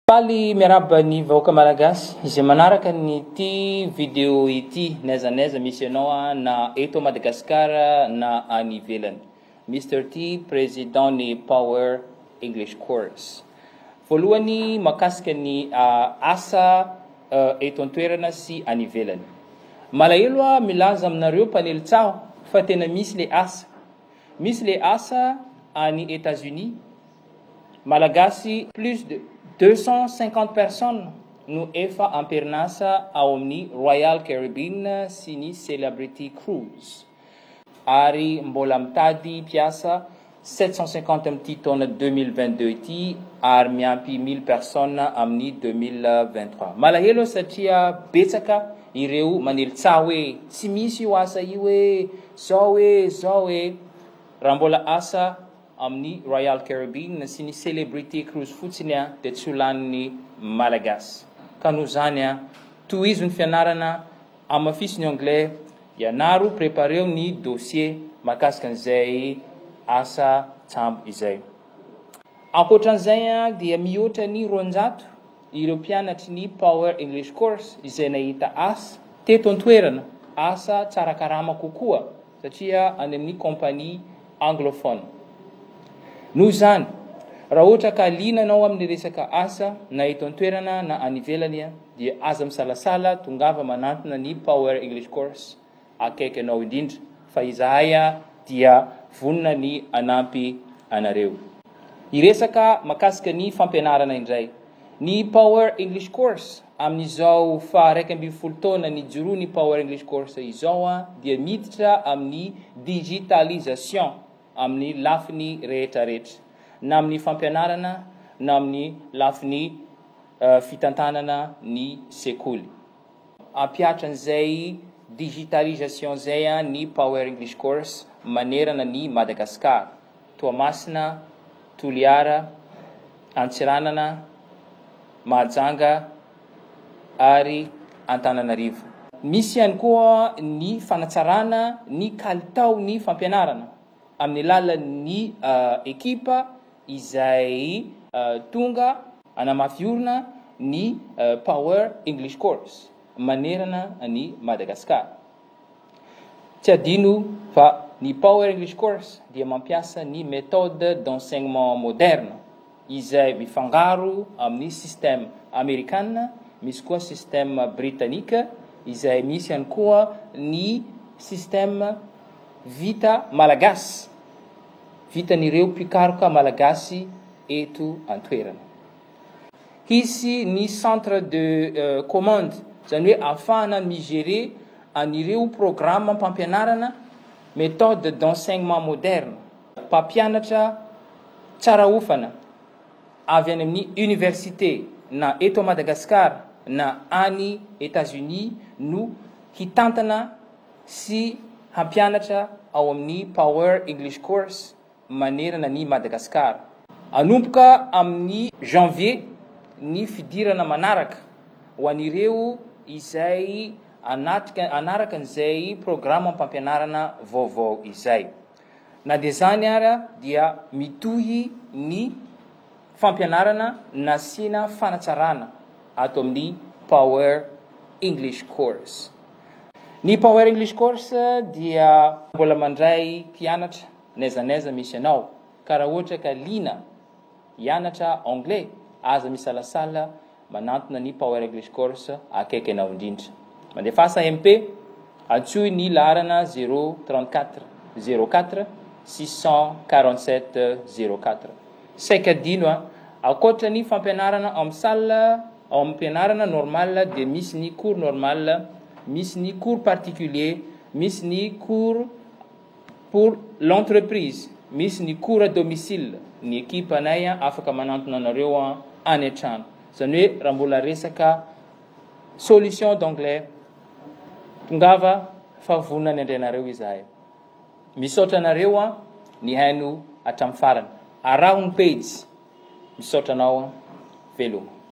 Faly miarahaba ny vahoaka malagasy izay manaraka an'ity vidéo ity n'aiza n'aiza misy anao na eto Madagascar na any ivelany. Mister T président ny Power English Course. Voalohany makasika ny asa eto an-toerana sy any ivelany. Malahelo aho milaza aminareo mpanely tsaho fa tena misy le asa. Misy le asa any Etats-Unis. Malagasy plus de 250 personnes no efa am-perinasa ao amin'ny Royal Caribbean sy ny Celebrity Cruise ary mbola mitady mpiasa 750 amin'ity taona 2022 ity ary miampy 1000 personnes amin'ny 2023. Malahelo aho satria betsaka ireo manely tsaho hoe tsy misy io asa io e, zao e, zao e. Raha mbola asa amin'ny Royal Caribbean sy ny Celebrity Cruise fotsiny dia tsy ho lanin'ny Malagasy. Ka noho izany, tohizo ny fianarana, amafiso ny anglais, ianaro, prepareo ny dossier mahakasika an'izay asa tsambo izay. Ankoatran'izay dia mihoatra ny 200 ireo mpianatry ny Power English Course izay nahita asa teto an-toerana, asa tsara karama kokoa satria any amin'ny compagnie anglophone. Noho izany, raha ohatra ka liana ianao amin'ny resaka asa na eto an-toerana na any ivelany dia aza misalasala tongava manantona ny Power English Course akaiky anao indrindra fa izahay dia vonona ny hanampy anareo. Hiresaka makasika ny fampianarana indray ny Power English Course amin'izao faha 11 taona nijoroan'ny Power English Course izao dia miditra amin'ny digitalisation amin'ny lafiny rehetra rehetra na amin'ny fampianarana na amin'ny lafiny fitantanana ny sekoly. Hampihatra an'izay digitalisation izay ny Power English Course manerana ny Madagascar, Toamasina, Toliara, Antsiranana, Mahajanga ary Antananarivo. Misy ihany koa ny fanatsarana ny kalitaon'ny fampianarana amin'ny alalan'ny ekipa izay tonga hanamafy orina ny Power English Course manerana an'i Madagasikara. Tsy adino fa ny Power English Course dia mampiasa ny méthode d'enseignement moderne izay mifangaro amin'ny système amerikana, misy koa système britannique izay misy ihany koa ny système vita malagasy. Vitan'ireo mpikaroka malagasy eto an-toerana. Hisy ny centre de commande, izany hoe ahafahana mi-gérer an'ireo programam-pampianarana, méthode d'enseignement moderne. Mpampianatra tsara ofana avy any amin'ny université na eto Madagasikara na any Etats-Unis no hitantana sy hampianatra ao amin'ny Power English Course manerana an'i Madagasikara. Hanomboka amin'ny janvier ny fidirana manaraka ho an'ireo izay hanatrika hanaraka an'izay programam-pampianarana vaovao izay. Na dia izany ara dia mitohy ny fampianarana nasiana fanatsarana ato amin'ny Power English Course. Ny Power English Course dia mbola mandray mpianatra n'aiza n'aiza misy anao, ka raha ohatra ka liana hianatra anglais, aza misalasala manantona ny Power English Course akaiky anao indrindra. Mandefasa MP, antsoy ny laharana 034 04 647 04. Saika adino a! Ankoatra ny fampianarana en salle, ao amin'ny mpianarana normal dia misy ny cours normal, misy ny cours particulier, misy ny cours pour l'entreprise, misy ny cours à domicile, ny ekipa anay afaka manantona anareo any an-trano. Izany hoe raha mbola resaka solution d'anglais, tongava fa vonona ny handray anareo izahay. Misaotra anareo an nihaino hatramin'ny farany. Araho ny pejy. Misaotra anao an. Veloma.